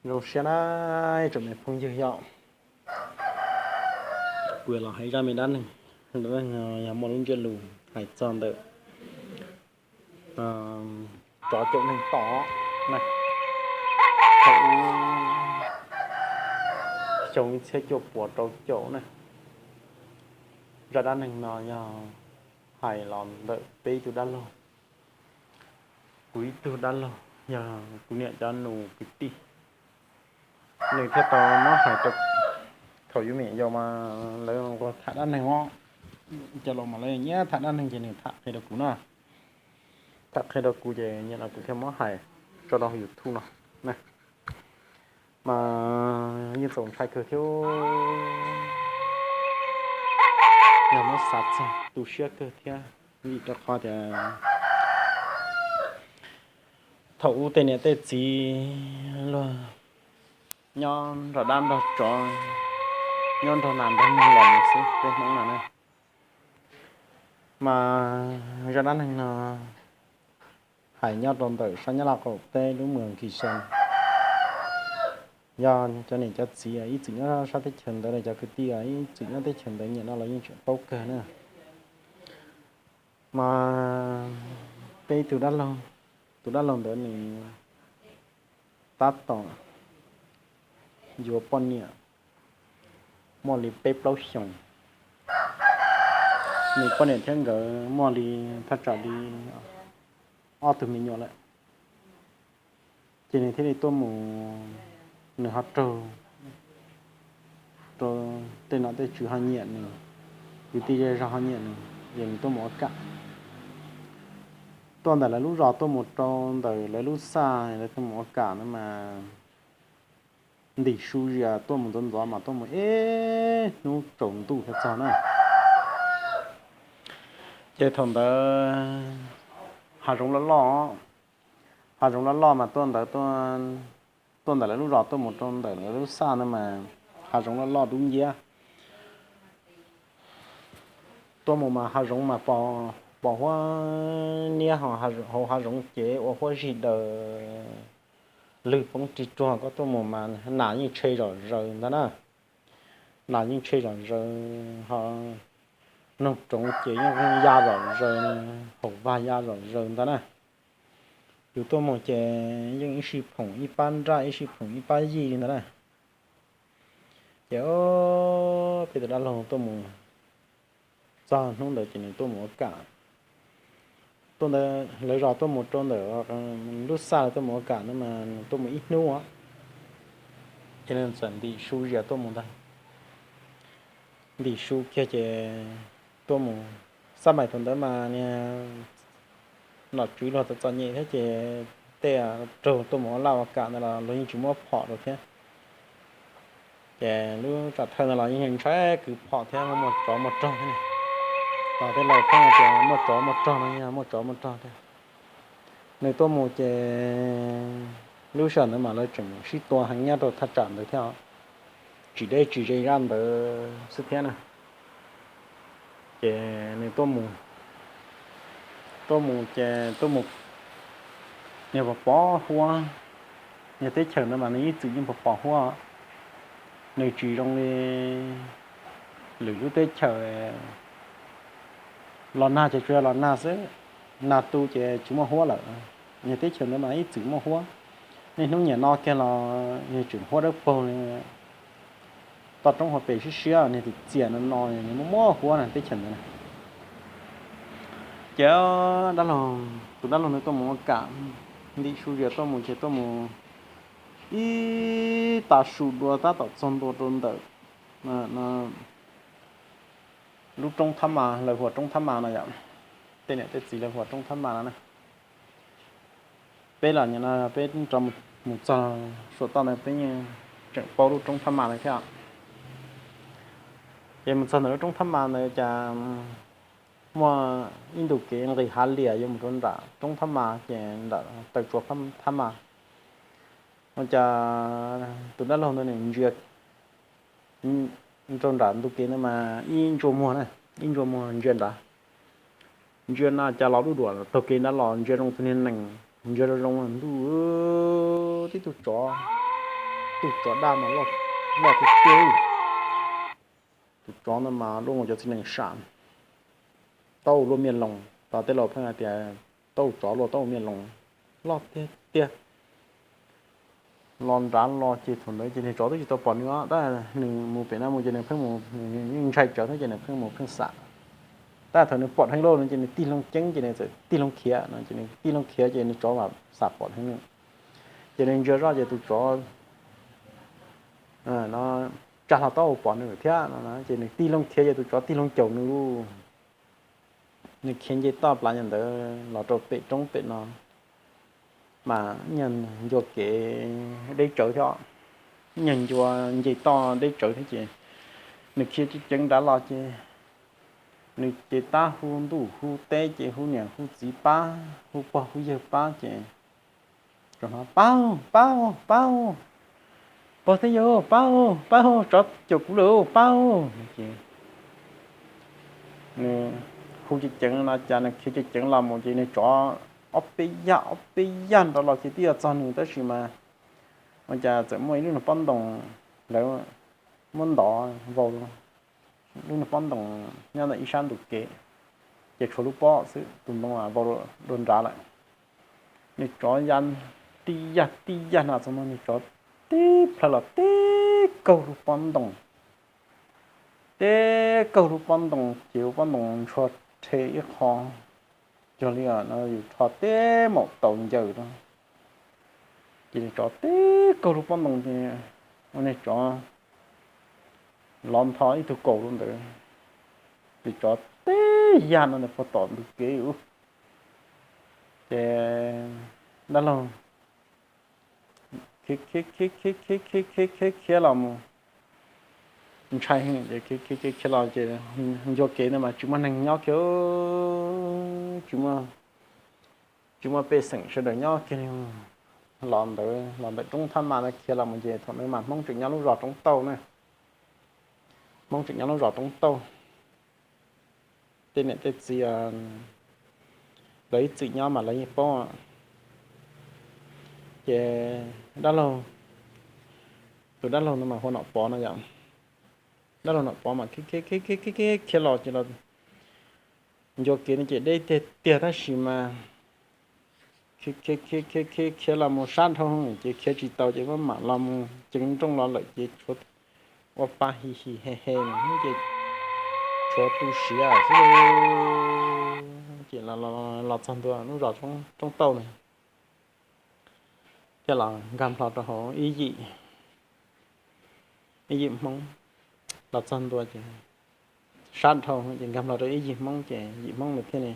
Zoo siab na, tsoom me phooj ywg yom. Kuv yuav los hais zaj me dab neeg, yog muaj lub ntsiab lus hais txog ntawm tsov caum neeg tom na. Thaum ub xyoo ib txhiab cuaj puas rau caum na. Zaj dab neeg no yog hais los ntawm peb ib tug dab laug, kuv ib tug dab laug, yog kuv niam cov nus kwv tij. Nws thiaj tau muab hais rau, thaum yus me nyuam yaus mas lawv nquag tham dab neeg os, cov laus mas lawv nyiam tham dab neeg ces nws tham qhia rau kuv na. Tham qhia rau kuv ces nim no kuv thiaj muab hais tso rau YouTube no. Mas yeej txaus ntshai kawg thiab, yog muab xav txog tu siab kawg thiab, vim rau qhov tias thaum ub tej niam tej txiv luag nyob nrog dab nrog tsov, nyob nrog nas nrog noog los mus xwb tej Hmoob no na. Mas zaj dab neeg no hais nyob rau ntawm sab Nyab Laj qaum teb lub moos Kis Xas. Yog cov niam cov txiv ib txwm nyob sab teb chaws ntawd los cov kwv tij ib txwm nyob teb chaws ntawd nyiam no los yeej tseem paub kawg na. Mas peb ib tug dab laug, tus dab laug ntawd nws tab tom yuav poj niam muaj li peb plaub xyoos. Nws poj niam thiab nkawd muaj li thaj tsam li ob tug me nyuam lawm. Ces nws thiaj li tuaj mus, nws ho raug rau tej nom tej tswv ho nyiam nws, kwv tij zej zog ho nyiam nws, ces nws tuaj mus ua kam. Tuaj ntawm lawv lub zos tuaj mus rau ntawm lawv lub xaj lawv tuaj mus ua kam no mas ntim su zias tuaj mus ntxov ntxov mas tuaj mus ib hnub tsaus ntuj thiaj txog na. Ces thaum ntawd hav zoov loj loj, hav zoov loj loj mas tuaj ntawd, tuaj ntawm lawv lub zos tuaj mus rau ntawm lawv lub xaj na mas hav zoov loj loj dub nciab. Tuaj mus mas hav zoov mas pos huab niab, hauv hav zoov ces ua huab zig daws, lwg poob rig ruag. Koj tuaj mus mas nas yeej tshe zom zaws ntag na, nas yeej tshe zom zaws, ho noog roov ces yeej ya zom zaws, haum vag ya zom zaws ntag na. Yus tuaj mus ces yeej ib sij phoom ib pab nraj, ib sij phoom ib pab yij li ntag na. Ces peb tus dab laug tuaj mus txog hnub ntawd ces nws tuaj mus ua kam. Tuaj ntawd lawv zos tuaj mus rau ntawm lub xaj tuaj mus ua kam no mas nws tuaj mus ib hnub, ces nws txawm ntim su zias tuaj mus ntag. Ntim su kiag ces tuaj mus, xab mais thaum ntawd mas niag nom tswv luag txom txom nyem thiab ces tej raug tuaj mus ua laj ua kam ntawd los luag yeej tsis muab phom rau thiab. Ces lub tsam thawj ntawd los yeej ntshai kwv phom thiab muaj tsov muaj rog thiab. Los tej laus pheej tias muaj tsov muaj rog no, yeej muaj tsov muaj rog thiab. Nws tuaj mus ces lub sij hawm ntawd mas lawv tseem sib tua heev nyob rau thaj tsam ntawd thiab, tsis deb tsis ze zaj ntawd xwb thiab na. Ces nws tuaj mus, tuaj mus ces tuaj mus, nws pom pom huab, nws teb chaws ntawd mas nws ib txwm yeej pom pom huab. Nws tsis zoo li lwm lub teb chaws, los nag ces tsuas yog los nag xwb, nag tu ces tsis muaj huab lawm. Nws teb chaws ntawd mas ib txwm muaj huab, niaj hnub niaj no kiag los nws tseem huab dawb paug li. Toj roob hauv pes siab siab, nws txias txias no no nws muaj muaj huab na teb chaws ntawd na. Ces dab laug, tus dab laug ntawd tuaj mus ua kam, ntim su zias tuaj mus ces tuaj mus ib tag su dua tab tom txog ntua rau ntawm lub roob Thab Mas, lawv hu ua roob Thab Mas no yom. Tej niam tej txiv lawv hu ua roob Thab Mas no na. Peb los nim no peb rov mus txog saum toj ntawd peb yeej tseem paub lub roob Thab Mas ntawd thiab. Ces mus txog ntawm lub roob Thab Mas ntawd cas muaj ib ntu kev nqis hav lias yuav mus rau nram roob Thab Mas ces nram taw tsua Thab Mas. Ua cas tus dab laug ntawd nws ntsia rau nram ntu kev ntawd mas ib ntsuas muag na, ib ntsuas muag ntsia nrad. Ntsia no cas los duj duam taug kev nrad los ntsia zoo tus niag nees, ntsia zoo zoo ntuj Ib tug tsov, tus tsov daj mas loj tiag tiag. Tus tsov ntawd mas luaj mus cov txiv nees sam, tau luaj miaj loos. Tau tej laus pheej hais tias tau tsov luaj tau miaj loos, loj tiag tiag. Los nrad los ces thaum ntawd ces niag tsov twb tsis tau pom nws os, tab nws mus pem no mus ces nws pheej mus, nws yeej ntshai tsawv thiab ces nws pheej mus pheej xam. Tab thaum nws pom dheev lawm no ces nws tig loo ceeb ces nws txawm tig loo khiav no ces nws tig loo khiav ces nws tsov mam xam pom dheev nws. Ces nws ntsia zoj ces tus tsov no tsa hlo taub hau pom nws thiab no ces nws tig loo khiav ces tus tsov tig loo caum nws lauj. Nws khiav nce toj plav ntawd los rau pem roob pem no mas nyuag ncua kev deb tsawv thiab, nyuag ncua nce toj deb tsawv thiab ces nws khiav ceev ceev nrad los ces nws ces tab hu ntuj hu teb ces hu niam hu txiv pab, hu pog hu yawg pab ces, Pab, pab, pab, pog thiab yawg, pab, pab, tsov caum kuv lawm, pab. Ces nws hu ceev ceev no cas nws khiav ceev ceev los mus ces nws tsov ob peb yaj ob peb yaj nrad los ces twb yuav txog nws tab sis mas ua cas txawm muaj ib lub niag pob ntoos lawv muab ntov vau, lub niag pob ntoos nyob ntawm ib sab ntug kev, ces tshuav lub pob xwb, tus ntoo vau dua nrad lawm. Nws tsov ya tib yaj tib yaj no txog no nws tsov tib plhaw los tib kaug lub pob ntoos, tib kaug lub pob ntoos ces lub pob ntoos ntshua rhe ib qho, cuag li no yus rho tib maum taus ncaws no. Ces nws tsov tib kaug lub pob ntoos ces ua niag tsov lov ntho ib tug kaus rau ntawd, ces tsov tib yaj no ntawd puag tom ntug kev ub. Ces dab laug khiav khiav khiav khiav khiav khiav khiav los mus, ntshai heev ces khiav khiav khiav khiav los ces ncua kev ntawd mas tsis muaj neeg nyob kiag, tsis muaj, tsis muaj pej xeem sawv daws nyob kiag li. Los ntawd los ntawm roob Thab Mas ntawd khiav los mus ces thaum ntawd mas Hmoob tseem nyob lub zos Roob Tauj na. Hmoob tseem nyob lub zos Roob Tauj. Tej niam tej txiv lawv ib txwm nyob mas lawv yeej paub. Ces dab laug, tus dab laug no mas hu ua Nom Pov no yom. Dab laug Nom Pov mas khiav khiav khiav khiav khiav los ces los ncua kev no ces deb tiag tiag tab sis mas khiav khiav khiav khiav khiav khiav los mus sab dhau ces khiav tsis tau ces maj mam los mus ceev nrooj los lawm ces tshuav ua pa hi hi he he ces tshuav tu siav xwb. Ces los txog ntua lub zos Roob Tauj na, thiaj los nkag nplo rau hauv ib yim, ib yim Hmoob. Los txog ntua ces sab dhau ces nkag nplo rau ib yim Hmoob ces yim Hmoob ntawd thiaj li,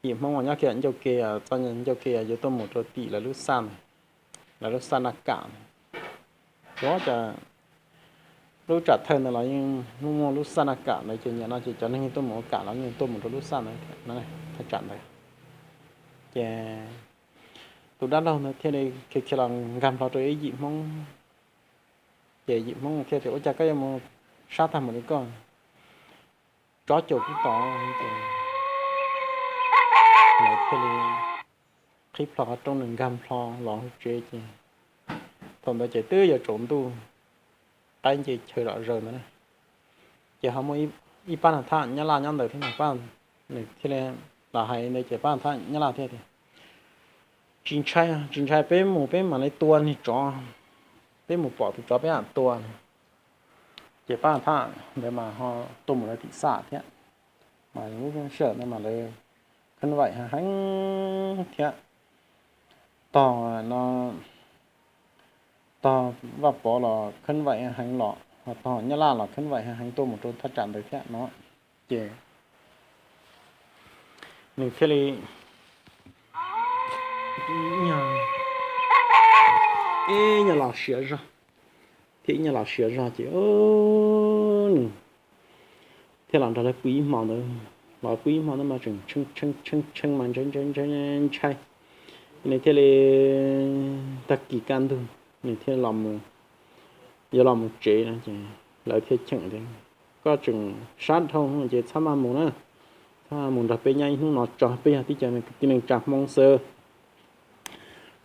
yim Hmoob uas nyob kiag ncauj ke, txoj ncauj ke yuav tuaj mus rau tim lawv lub xaj, lawv lub xaj Naj Kam. Ua cas lub tsam thawj ntawd los yeej muaj muaj lub xaj Naj Kam ntawd ces nim no ces cov neeg yeej tuaj mus ua kam los yeej tuaj mus rau lub xaj ntawd thaj tsam ntawd. Ces tus dab laug ntawd thiaj li khiav khiav los nkag nplo rau ib yim Hmoob. Ces yim Hmoob thiaj tias, Ua cas koj yuav mus sab tag mus li koj? Tsov caum kuv tod. Ces lawv thiaj li qhib plho qhov rooj nws nkag nplo los hauv tsev ces thaum ntawd ces twb yuav tsaus ntuj, qaib nce chaw lom zaws ntawd na. Ces ho muaj ib pab nag thaj Nyab Laj nyob ntawd thiab, nws thiaj li los hais ntawd ces pab nag thaj Nyab Laj thiaj tias, Tsis ntshai, tsis ntshai, peb mus peb mam li tua niag tsov, peb mus pom tus tsov peb mam tua. Ces pab nag thaj ntawd mas ho tuaj mus lawv tim xaj thiab, mas lub sij hawm ntawd mas lawv kheev vaim heev thiab. Tog no, tog Vaj Pov los kheev vaim heev los, tog Nyab Laj los kheev vaim heev tuaj mus rau thaj tsam ntawd thiab no. Ces nws thiaj li ib nyuag los siav zog, thiab ib nyuag los siav zog ces nws thiaj los nrog lawv pw ib hmo ntawd. Los pw ib hmo ntawd mas tseem tshee tshee tshee mas ntshai ntshai ntshai ntshai. Nws thiaj li, tag kis kaj ntug nws thiaj los, yuav los mus tsev no ces lawv thiaj cheem tias, Koj tseem sab dhau ces txhob maj mus na, txhob mus nrog peb nyob ib hnub no tso, peb yog tib co kwv tij neej tsa Hmoob xwb.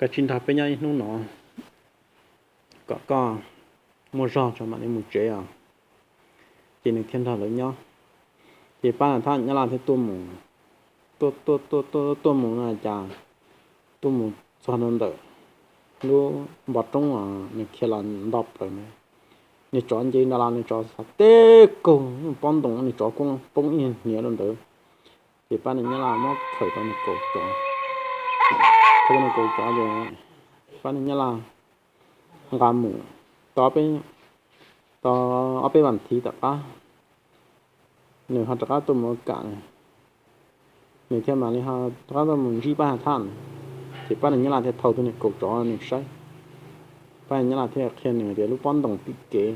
koj tsis nrog peb nyob ib hnub no, kom koj muaj zog tso mam li mus tsev os. Ces nws thiaj nrog lawv nyob. Ces pab nws thab nyab laj thiaj tuaj mus, tuaj tuaj tuaj tuaj mus no cas tuaj mus txog ntawm lub npoo roob uas nws khiav los nto plaws na, nws tsov nce nra las, nws tsov xav teb kaug pob ntoo, nws tsov kuj poob ib hniav rau ntawd. Ces pab nws nyab laj muab khaws tau nws kaum tsov, khaws tau nws kaum tsov ces pab nws nyab laj nqa mus tau, tau ob peb vas thiv tom qab, nws ho rov qab tuaj mus ua kam, nws thiaj mam li ho rov qab tuaj mus ntsib pab nws thab. Ces pab nws nyab laj thiaj thau tau nws kaum tsov nws saib. Pab nws nyab laj thiaj qhia nws tias lub pob ntoo tim kev,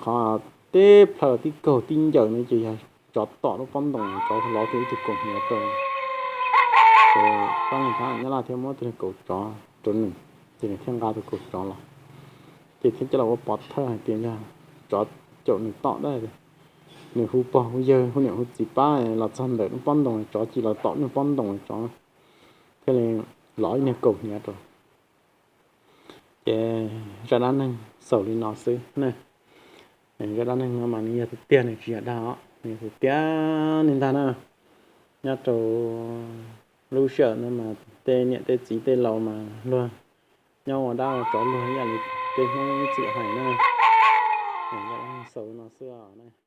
qhov teb plhaw tib kaug tib ncaws no ces yog tsov tom lub pob ntoo, tsov lov tau ib tug kaum hniav rau. Ces pab nws thab nyab laj thiaj muab tau nws kaum tsov rau nws, ces nws thiaj nqa tau kaum tsov los. Ces thiaj coj los ua pov thawj hais tias yog tsov caum nws tom dab, nws hu pog hu yawg hu niam hu txiv pab los txog ntawm lub pob ntoo, tsov cia li los tom lub pob ntoo, tsov thiaj li lov ib niag kaum hniav rau. Ces zaj dab neeg xaus li no xwb ne. Zaj dab neeg no mas nws yog tiag tiag, nws tsis yog dag os, nws yog tiag tiag li ntag na. Nyob rau lub sij hawm no mas tej niam tej txiv tej laus mas luag nyob ua dab ua tsov luag ib yam li tej Hmoob ib txwm hais na. Zaj dab neeg xaus li no xwb os.